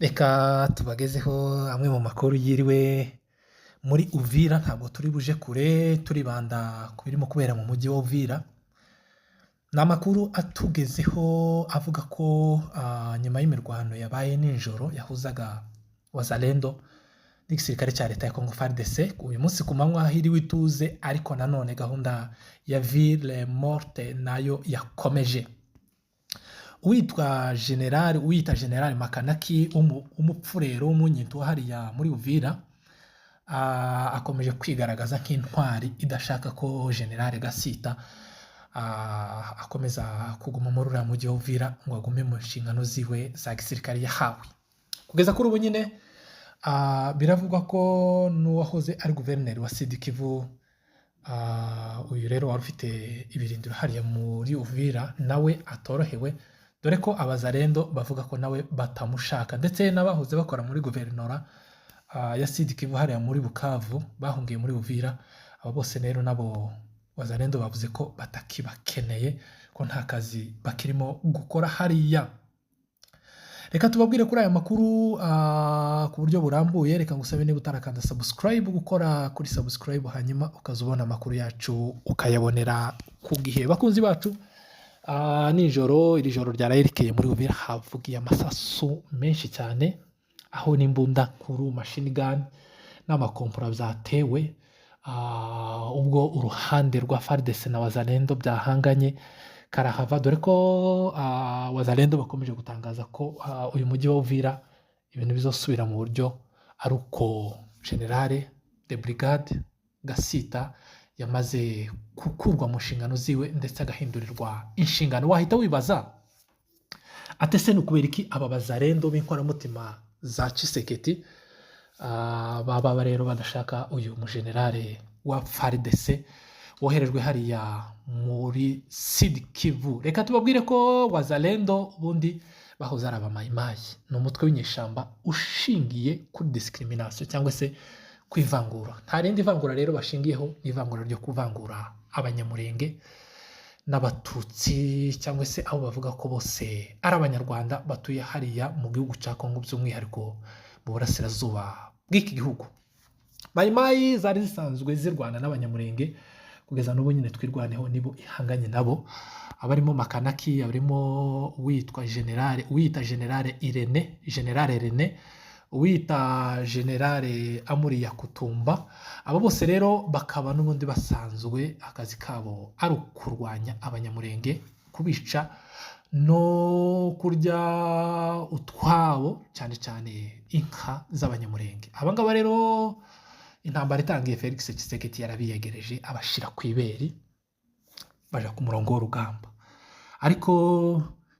Reka tubagezeho amwe mu makuru yiriwe muri Uvira. Ntabwo turi buje kure, turibanda ku birimo kubera mu mujyi wa Uvira. Ni amakuru atugezeho avuga ko nyuma y'imirwano yabaye nijoro yahuzaga Wazalendo n'igisirikare cya leta ya Congo FARDC, uyu munsi ku manywa hiriwe ituze, ariko nanone gahunda ya ville morte nayo yakomeje. Uwitwa general, uwita General Makanaki, umupfurero w'umunyintu hariya muri Uvira, akomeje kwigaragaza nk'intwari idashaka ko General Gasita akomeza kuguma muri uriya mujyi wa Uvira ngo agume mu nshingano ziwe za gisirikare yahawe. Kugeza kuri ubu nyine biravugwa ko n'uwahoze ari guverineri wa Sud Kivu, uyu rero wari ufite ibirindiro hariya muri Uvira, nawe atorohewe, dore ko Abazarendo bavuga ko nawe batamushaka, ndetse n'abahoze bakora muri guverinora ya Sud Kivu hariya muri Bukavu bahungiye muri Uvira. Aba bose rero nabo Wazarendo bavuze ko batakibakeneye, ko nta kazi bakirimo gukora hariya. Reka tubabwire kuri aya makuru ku buryo burambuye. Reka ngusabe, niba utarakanda subscribe, gukora kuri subscribe, hanyuma ukaza ubona amakuru yacu ukayabonera ku gihe. Bakunzi bacu, nijoro, iri joro ryarayerekeye muri Uvira havugiye amasasu menshi cyane, aho n'imbunda nkuru, machine gun n'amakompora byatewe, ubwo uruhande rwa FARDC na Wazalendo byahanganye karahava, dore ko Wazalendo bakomeje gutangaza ko uyu mujyi wa Uvira ibintu bizosubira mu buryo ari uko General de Brigade Gasita yamaze gukurwa mu nshingano ziwe ndetse agahindurirwa inshingano. Wahita wibaza ate se ni ukubera iki aba Bazarendo b'inkoramutima za Tshisekedi baba rero badashaka uyu mujenerale wa FARDC woherejwe hariya muri Sud Kivu? Reka tubabwire ko Wazalendo ubundi bahoze ari Abamayimayi. Ni umutwe w'inyeshyamba ushingiye kuri discrimination cyangwa se kwivangura. Nta rindi vangura rero bashingiyeho, ni ivangura ryo kuvangura Abanyamurenge n'Abatutsi, cyangwa se abo bavuga ko bose ari Abanyarwanda batuye hariya mu gihugu cya Kongo, by'umwihariko mu burasirazuba bw'iki gihugu. Mayimayi zari zisanzwe zirwana n'Abanyamurenge, kugeza n'ubu nyine Twirwaneho nibo ihanganye nabo. Abarimo Makanaki, abarimo uwitwa generale, uwita Generale Irene, Generale Rene, uwita Generale Amuriya Kutumba, abo bose rero bakaba n'ubundi basanzwe akazi kabo ari ukurwanya Abanyamurenge, kubica no kurya utwabo, cyane cyane inka z'Abanyamurenge. Aba ngaba rero, intambara itangiye, Felix Tshisekedi yarabiyegereje, abashyira ku iberi, baja ku murongo w'urugamba, ariko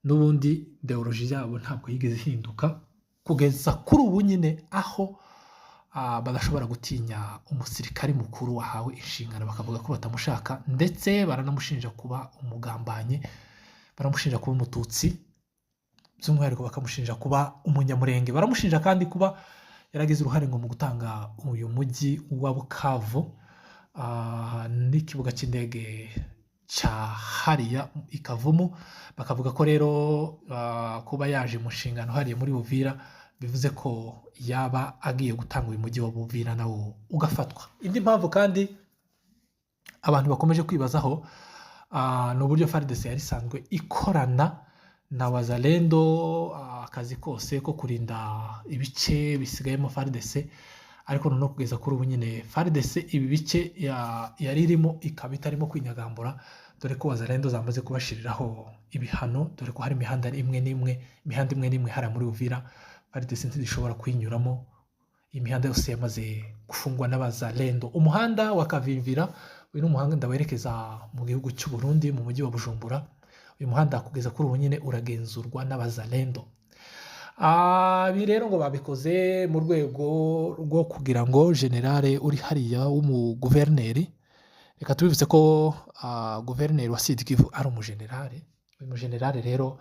n'ubundi idéologie yabo ntabwo yigeze ihinduka kugeza kuri ubu nyine, aho badashobora gutinya umusirikari mukuru wahawe inshingano, bakavuga ko batamushaka, ndetse baranamushinja kuba umugambanyi, baramushinja kuba Umututsi, by'umwihariko bakamushinja kuba Umunyamurenge. Baramushinja kandi kuba yaragize uruhare ngo mu gutanga uyu mujyi wa Bukavu n'ikibuga cy'indege cya hariya i Kavumu. Bakavuga ko rero kuba yaje mu nshingano hariya muri Uvira bivuze ko yaba agiye gutanga uyu mujyi wa Uvira nawo ugafatwa. Indi mpamvu kandi abantu bakomeje kwibazaho ni uburyo FARDC yari isanzwe ikorana na Wazalendo akazi kose ko kurinda ibice bisigayemo FARDC, ariko noneho kugeza kuri ubu nyine FARDC ibi bice yari irimo ikaba itarimo kwinyagambura, dore ko Wazalendo zamaze kubashiriraho ibihano, dore ko hari imihanda imwe n'imwe, imihanda imwe n'imwe hariya muri Uvira FARDC ntizishobora kuyinyuramo. Imihanda yose yamaze gufungwa n'Abazalendo. Umuhanda wa Kavimvira, uyu ni umuhanda werekeza mu gihugu cy'u Burundi, mu mujyi wa Bujumbura. Uyu muhanda kugeza kuri ubu nyine uragenzurwa n'Abazalendo. Ibi rero ngo babikoze mu rwego rwo kugira ngo generale uri hariya w'umuguverineri, reka tubibutse ko guverineri wa Sud Kivu ari umujenerale. Uyu mujenerale rero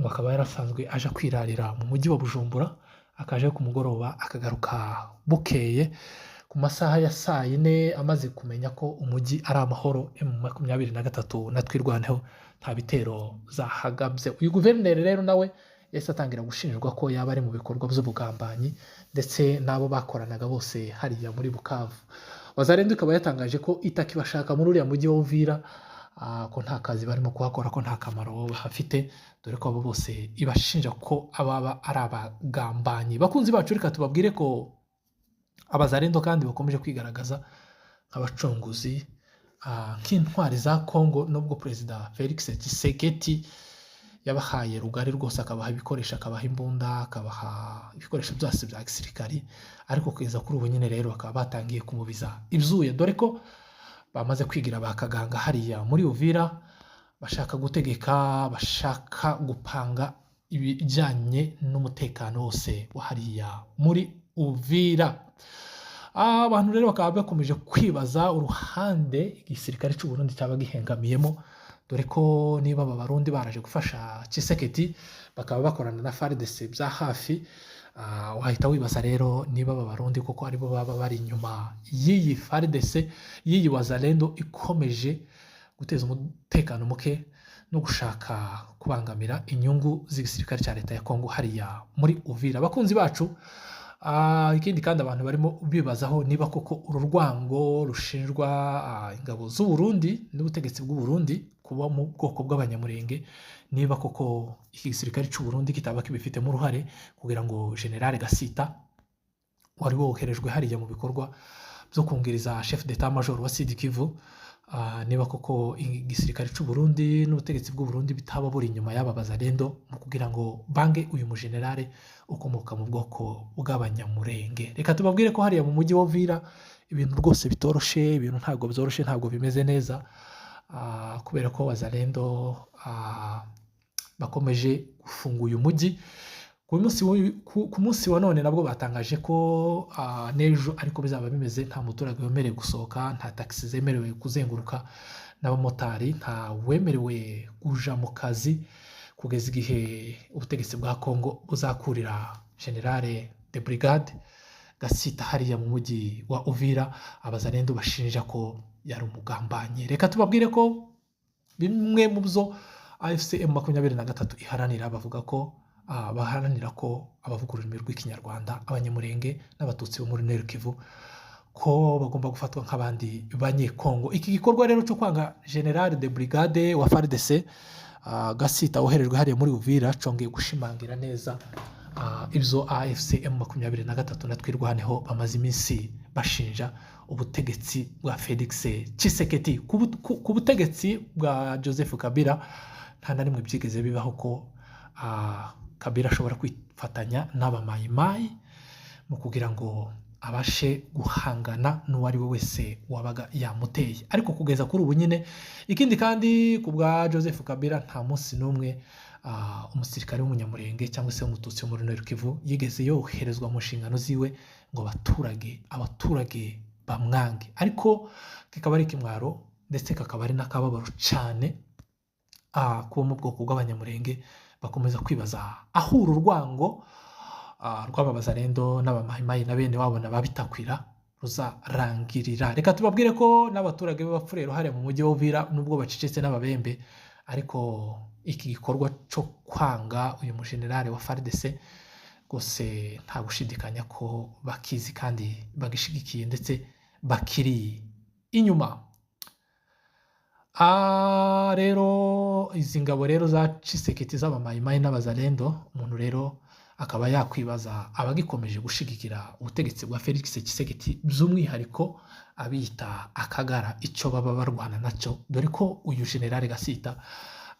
ngo akaba yarasanzwe aja kwirarira mu mujyi wa Bujumbura, akaja ku mugoroba akagaruka bukeye ku masaha ya saa yine, amaze kumenya ko umujyi ari amahoro, M23 na Twirwaneho nta bitero zahagabye. Uyu guverineri rero nawe Yahise atangira gushinjwa ko yaba ari mu bikorwa by'ubugambanyi ndetse n'abo bakoranaga bose hariya muri Bukavu. Wazalendo ikaba yatangaje ko itakibashaka muri uriya mujyi wa Uvira, ko nta kazi barimo kuhakora, ko nta kamaro bahafite, dore ko abo bose ibashinja ko ababa ari abagambanyi. Bakunzi bacu, reka tubabwire ko Abazalendo kandi bakomeje kwigaragaza nk'abacunguzi, nk'intwari za Congo, nubwo Perezida Felix Tshisekedi yabahaye rugari rwose, akabaha ibikoresho, akabaha imbunda, akabaha ibikoresho byose bya gisirikari, ariko kugeza kuri ubu nyine rero bakaba batangiye kumubiza ibyuya, dore ko bamaze kwigira ba kaganga hariya muri Uvira, bashaka gutegeka, bashaka gupanga ibijyanye n'umutekano wose wa hariya muri Uvira. Abantu rero bakaba bakomeje kwibaza uruhande igisirikare cy'u Burundi cyaba gihengamiyemo, dore ko niba aba Barundi baraje gufasha Tshisekedi bakaba bakorana na FARDC bya hafi, wahita wibaza rero niba aba Barundi koko aribo baba bari inyuma y'iyi FARDC, y'iyi Wazalendo ikomeje guteza umutekano muke no gushaka kubangamira inyungu z'igisirikare cya leta ya Kongo hariya muri Uvira. Abakunzi bacu, ikindi kandi abantu barimo bibazaho niba koko uru rwango rushinjwa ingabo z'u Burundi n'ubutegetsi bw'u Burundi kuba mu bwoko bw'Abanyamurenge, niba koko iki gisirikare cy'u Burundi kitaba kibifitemo uruhare kugira ngo General Gasita wari woherejwe hariya mu bikorwa byo kungiriza chef d'état major wa Sud Kivu, niba koko igisirikare cy'u Burundi n'ubutegetsi bw'u Burundi bitaba buri inyuma y'aba Bazalendo mu kugira ngo bange uyu mujenerale ukomoka mu bwoko bw'Abanyamurenge. Reka tubabwire ko hariya mu mujyi wa Uvira ibintu rwose bitoroshe, ibintu ntabwo byoroshe, ntabwo bimeze neza, kubera ko Wazalendo bakomeje gufunga uyu mujyi. Ku munsi wa none nabwo batangaje ko n'ejo ariko bizaba bimeze, nta muturage wemerewe gusohoka, nta taxi zemerewe kuzenguruka n'abamotari, nta wemerewe kuja mu kazi kugeza igihe ubutegetsi bwa Congo buzakurira General de Brigade Gasita hariya mu mujyi wa Uvira, Abazalendo bashinja ko yari umugambanyi. Reka tubabwire ko bimwe mu byo AFC M23 iharanira, bavuga ko baharanira ko abavuga ururimi rw'Ikinyarwanda, Abanyamurenge n'Abatutsi bo muri Nord Kivu, ko bagomba gufatwa nk'abandi Banyekongo. Iki gikorwa rero cyo kwanga General de Brigade wa FARDC Gasita woherejwe hariya muri Uvira congeye gushimangira neza ibyo AFC M23 na Twirwaneho bamaze iminsi bashinja ubutegetsi bwa Felix Tshisekedi. Ku butegetsi bwa Joseph Kabila nta na rimwe byigeze bibaho ko Kabila ashobora kwifatanya n'Abamayimayi mu kugira ngo abashe guhangana n'uwo ari we wese wabaga yamuteye. Ariko kugeza kuri ubu nyine, ikindi kandi ku bwa Joseph Kabila nta munsi n'umwe umusirikare w'Umunyamurenge cyangwa se w'Umututsi wo muri Nord Kivu yigeze yoherezwa mu nshingano ziwe ngo abaturage bamwange. Ariko kikaba ari ikimwaro ndetse kakaba ari n'akababaro cyane kuba mu bwoko bw'Abanyamurenge bakomeza kwibaza aho uru rwango rw'aba Bazalendo n'Abamayimayi na bene wabo na ba Bitakwira ruzarangirira. Reka tubabwire ko n'abaturage b'Abapfurero hariya mu mujyi wa Uvira, nubwo bacecetse, n'Ababembe, ariko iki gikorwa cyo kwanga uyu mujenerali wa FARDC rwose nta gushidikanya ko bakizi kandi bagishigikiye ndetse bakiri inyuma. Rero izi ngabo rero za Tshisekedi z'Abamayimayi n'Abazalendo, umuntu rero akaba yakwibaza abagikomeje gushigikira ubutegetsi bwa Felix Tshisekedi, by'umwihariko abita Akagara, icyo baba barwana nacyo, dore ko uyu General Gasita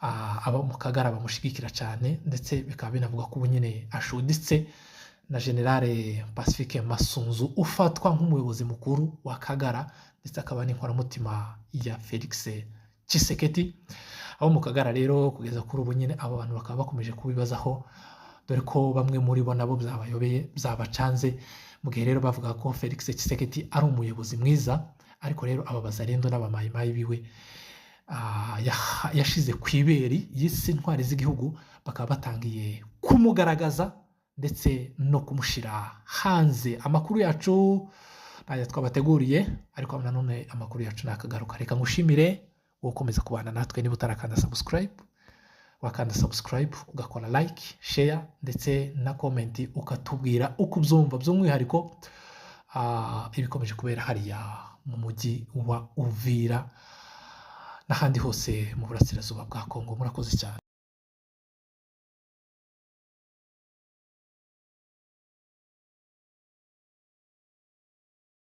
aba mu Kagara bamushigikira cyane, ndetse bikaba binavuga ko ubu nyine ashuditse na General Pacifique Masunzu ufatwa nk'umuyobozi mukuru wa Kagara ndetse akaba n'inkoramutima ya Felix Tshisekedi. Abo mu Kagara rero kugeza kuri ubu nyine abo bantu bakaba bakomeje kubibazaho, dore ko bamwe muri bo nabo byabayobeye, byabacanze, mu gihe rero bavuga ko Felix Tshisekedi ari umuyobozi mwiza, ariko rero aba Bazalendo n'Abamayimayi biwe yashize ku iberi y'isi intwari z'igihugu bakaba batangiye kumugaragaza ndetse no kumushyira hanze. Amakuru yacu ntayo twabateguriye, ariko nanone amakuru yacu nakagaruka. Reka ngushimire wowe ukomeza kubana natwe. Niba utarakanda subscribe Wakanda subscribe, ugakora like, share ndetse na comment, ukatubwira uko ubyumva, by'umwihariko ibikomeje kubera hariya mu mujyi wa Uvira n'ahandi hose mu burasirazuba bwa Kongo. Murakoze cyane.